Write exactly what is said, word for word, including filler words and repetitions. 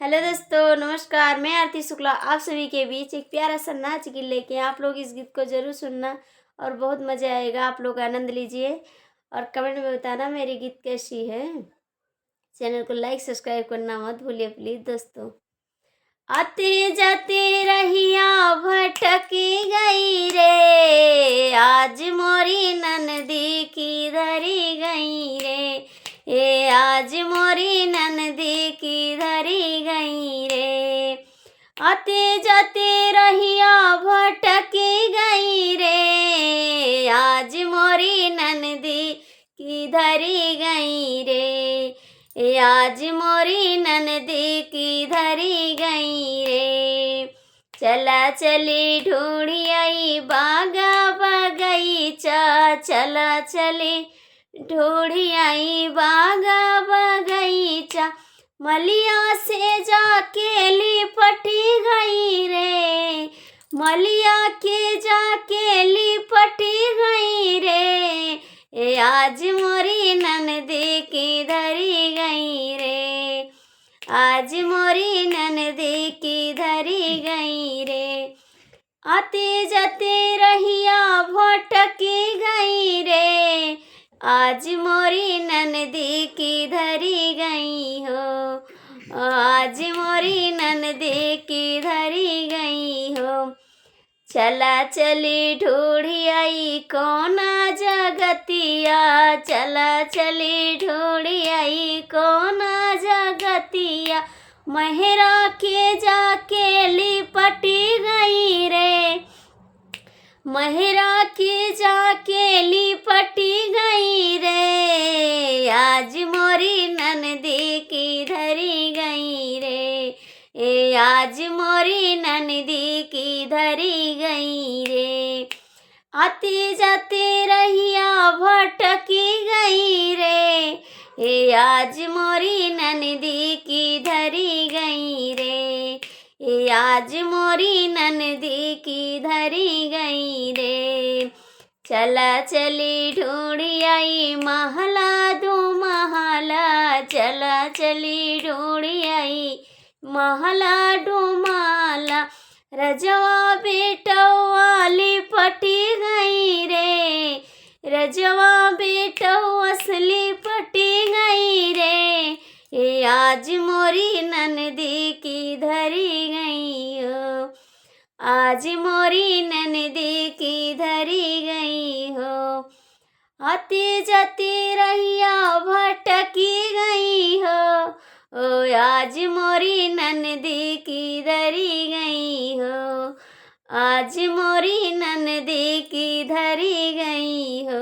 हेलो दोस्तों, नमस्कार। मैं आरती शुक्ला आप सभी के बीच एक प्यारा सा नाच गीत लेके, आप लोग इस गीत को ज़रूर सुनना और बहुत मज़ा आएगा, आप लोग आनंद लीजिए और कमेंट में बताना मेरी गीत कैसी है। चैनल को लाइक सब्सक्राइब करना मत भूलिए प्लीज दोस्तों। आते जाते रहिया भटक गई रे, आज मोरी ननदी किधरी गई रे। ए आज मोरी ननदी किधरी गई रे। आते जाते रहिया भटक गई रे, आज मोरी ननदी किधरी गई रे। ए आज मोरी ननदी किधरी गई रे। चला चली ढूढ़ी आई बागा बगीचा, चला चली ढूढ़ी आई बागा बगीचा। मलिया से जाके लिपटी गई रे, मलिया के जाके लिपटी गई रे। ए आज मोरी ननदी किधरी गई रे, आज मोरी ननदी किधरी गई रे। आते जाते रहिया भटक गई रे, आज मोरी ननदी किधरी गई हो, आज मोरी ननदी किधरी गई हो। चला चली ढूढ़ी आई कोना जगतिया, चला चली ढूढ़ी आई कोना जगतिया। महरा के जाके लिपटी गई रे, महरा के जाके लिपटी गई रे। आज मोरी ननदी किधरी गई रे, ए आज मोरी ननदी किधरी गई रे। आते जाते रहिया भटकी गई रे, ए आज मोरी ननदी किधरी गई रे। ए आज मोरी ननदी किधरी गई रे। चला चली ढूढ़ी आई महला दो महला, चला चली ढूढ़ी आई महला दो महला। रजवा बेटवा लिपटी गई रे, रजवा बेटवा से लिपटी गई रे। ए आज मोरी ननदी किधरी गई हो, आज मोरी ननदी किधरी गई हो। आते जाते रहिया भटकी गई हो, ओ आज मोरी ननदी किधरी गई हो, आज मोरी ननदी